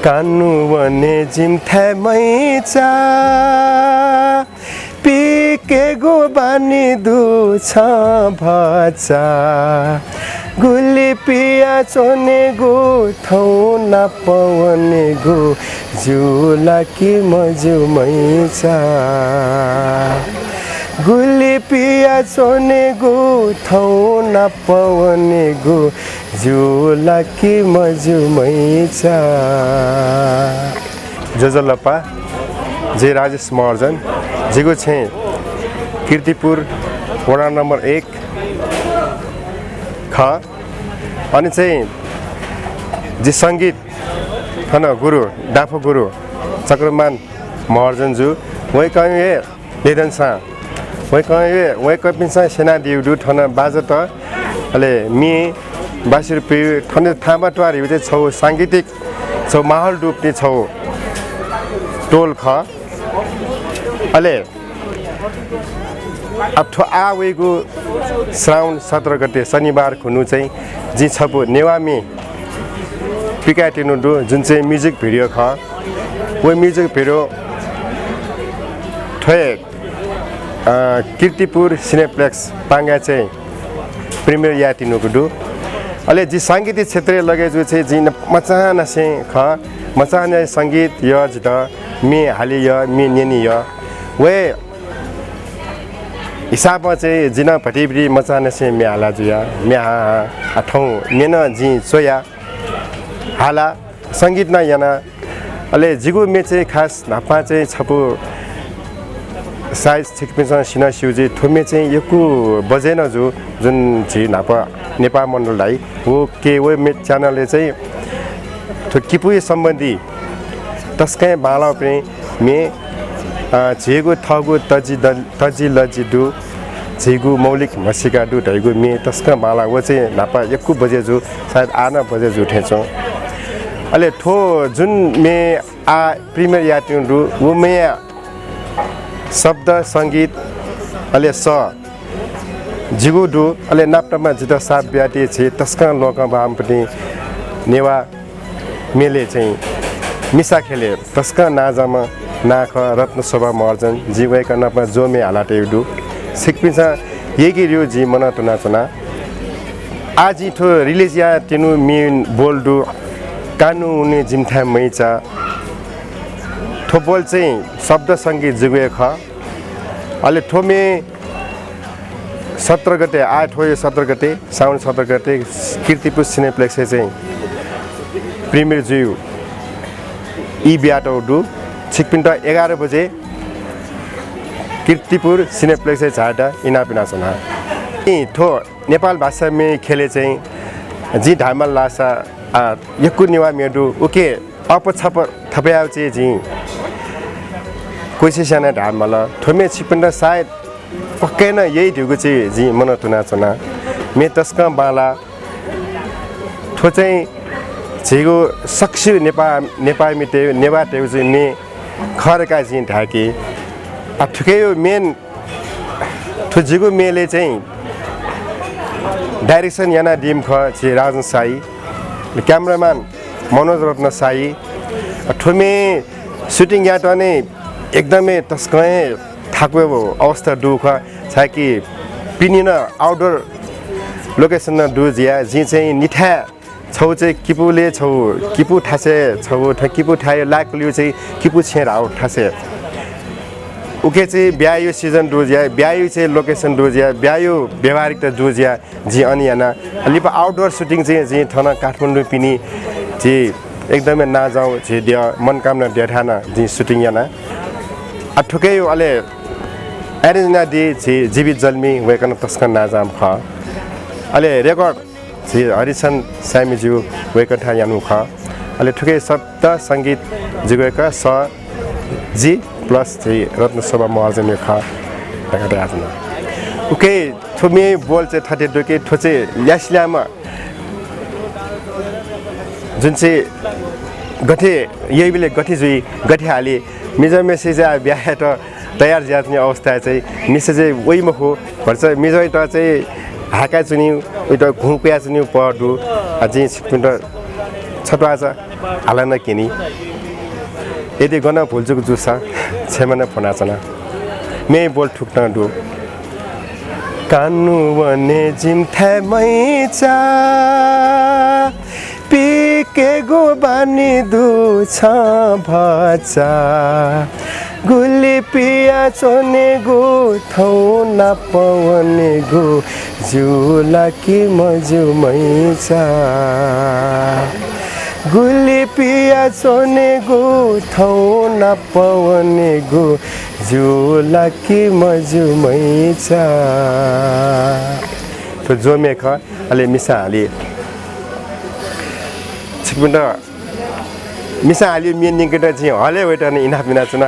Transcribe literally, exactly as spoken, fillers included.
कानु वने जिमिथाय् मैचा, पिकेगु बानी दु छं भचा। गुलि पिया च्वनेगु थौं नाप वनेगु, ज्यू ला कि मज्यू मैचा। गुलि पिया च्वनेगु थौं नाप वनेगु, ज्यू ला कि मज्यू मैचा। ज्वजलपा, जि राजेश महर्जन, जिगु छेँ कीर्तिपुर, वडा नम्बर एक खः। अन चाहिँ जि संगीत थन गुरु, डाँफा गुरु चक्रमान महर्जन जु, वय्कःया हे निधनसां वय्कःया, वय्कःपिन्सं स्यनादीगु दु। थन बाजं, अले म्ये, बाँसुरी प्यू, थन थाबा त्वाः धइगु चाहिँ छगू सांगीतिक छगू माहौल दुपिं छगू टोल खः। अले अब थ्व आः वइगु श्रावण सत्र गते शनिबार खुन्हु चाहिँ जिं छपु नेवाः म्ये पिकायेत्यनु दु, जुन चाहिँ music video खः। व music video थ्व हे, अ, कीर्तिपुर Cineplex पांगाय् चाहिँ premiere यायेत्यनुगु दु। अले जि सांगीतिक क्षेत्रय् लगे जू चाहिँ जिं मचांनिसें खः, मचांनिसें संगीत यः, जितः म्ये हाले यः, म्ये न्यने यः। व हे हिसाबं चाहिँ जिं नं भतिभति मचांनिसें म्ये हाला जुया, म्ये हा, हा, आ, थौं म्ये नं जिं च्वया, हाला, संगीत नं याना। अले जिगु म्ये चाहिँ खास न्हापां चाहिँ छपु सायद छिकपिन्सं सिनं स्यू जुइ, थ्व म्ये चाहिँ यक्व बजे नं जू, जुन झी न्हापा नेपाः मण्डल धाइ, व के व म्ये channel-य् चाहिँ थ्व किपुया सम्बन्धी तसकं बांलाःपिं म्ये, अ, झीगु थःगु तजि द-, तजिलजि दु, झीगु मौलिक म्हसीका दु धइगु म्ये तसकं बांलाः। व चाहिँ न्हापा यक्व बजे जू, सायद आः नं बजे जू थें च्वं। अले थ्व जुन म्ये आः premiere यायेत्यनु दु, व म्येया शब्द, संगीत, अले सः जिगु दु। अले नापनापं जितः साथ बियादी झी तसकं लोकंह्वाःम्ह नेवाः म्येलय् चाहिँ मिसा ख्यलय् तसकं नांजाःम्ह नां खः रत्नशोभा महर्जन, जिं वय्कः नाप ज्वः म्ये हालातयागु दु। छिकपिन्सं यय्केगु जिं मनं तुनाच्वना। आः जिं थ्व release यायेत्यनु म्ये बोल दु, कानु वने जिमिथाय् मैचा। थ्व बोल चाहिँ शब्द संगीत जिगु हे खः। अले थ्व म्ये सत्र गते, आः थ्व हे सत्र गते, साउन सत्र गते कीर्तिपुर Cineplex-य् चाहिँ premiere जुइगु ई बियातःगु दु। छिकपिन्त एघार बजे कीर्तिपुर Cineplex-य् झायेत इनाप यानाच्वना। थ्व नेपाल भाषा म्ये ख्यलय् चाहिँ जिं धायेमाल धाःसा, आ, यक्व नेवाः म्ये दु, उके अःपु छपु थपयाः चाहिँ जिं कोसिस याना धायेमाल। थ्व म्ये छिकपिन्त सायद पक्कै नं यइ धइगु चाहिँ जिं मनं तुनाच्वना। म्ये तसकं बांलाः। थ्व चाहिँ झीगु सकसिगु नेपाः, नेपाःमितय्, नेवाःतय् चाहिँ म्ये खः धकाः जिं धायेके। आ, थुकिया main थ्व जिगु म्येलय् चाहिँ direction यानादीम्ह खः झी राजन शाही, cameraman मनोज रत्न शाही। थ्व म्ये shooting यायेत नं एकदमै तसकं हे थाकुगु अवस्था दु खः, छाय्कि पिने नं outdoor location नं दु जुया। जिं चाहिँ निथाय् छगू चाहिँ किपुलय् छगू किपु थासय् छगू थ्व किपु थाय् लाय्कूलिउ चाहिँ किपु छेँ धाःगु थासय्। उके चाहिँ ब्याहाया season दु जुया, ब्याहाया चाहिँ location दु जुया, ब्याहाया व्यावहारिकता दु जुया, जिं अन याना। लिपा outdoor shooting चाहिँ जिं थन काठमाडौं पिने झी एकदमै नांजाःगु झी द्यः मनकामना द्यःथाय् नं जिं shooting याना। आ, थुकिया अले arrange यानादी झी जीवित जल्मी, वय्कलं तसकं नांजाःम्ह खः। अले record झी हरिचन्द्र साय्मिज्यू वय्कःथाय् यानागु खः। अले थुकिया शब्द संगीत जिगु हे खः, सः जि plus झी रत्नशोभा महर्जनया खः धकाः धयाच्वना। उके थ्व म्ये बोल चाहिँ थथे दु कि थ्व चाहिँ ल्यासेल्याम्ह जुन चाहिँ गथे यइबलय् गथे जुइ, गथे हाली, मिजंम्हेसित चाहिँ ब्याहा यायेत तयार जुयाच्वनीगु अवस्थाय् चाहिँ मिसा चाहिँ वइ मखु, भचा मिजंयात चाहिँ हाय्काच्वनीगु, उइत घुँ कुयाच्वनीगु पहः दु। आ, जिं छिकपिन्त छत्वाःचा हालान किनि। यदि गनं भुलचुक जूसा क्षमा नं फ्वनाच्वना। मेगु बोल थुकथं दु। कानु वने जिमिथाय् मैचा, पिकेगु बानी दु छं भचा। गुलि पिया च्वनेगु थौं नाप वनेगु, ज्यू ला कि मज्यू मैचा। गुलि पिया च्वनेगु थौं नाप वनेगु, ज्यू ला कि मज्यू मैचा। थ्व ज्वःम्ये खः, अले मिसां हाली। छिकपिन्त मिसां हाली म्ये न्यंकेत जिं हलय् वयेत नं इनाप यानाच्वना।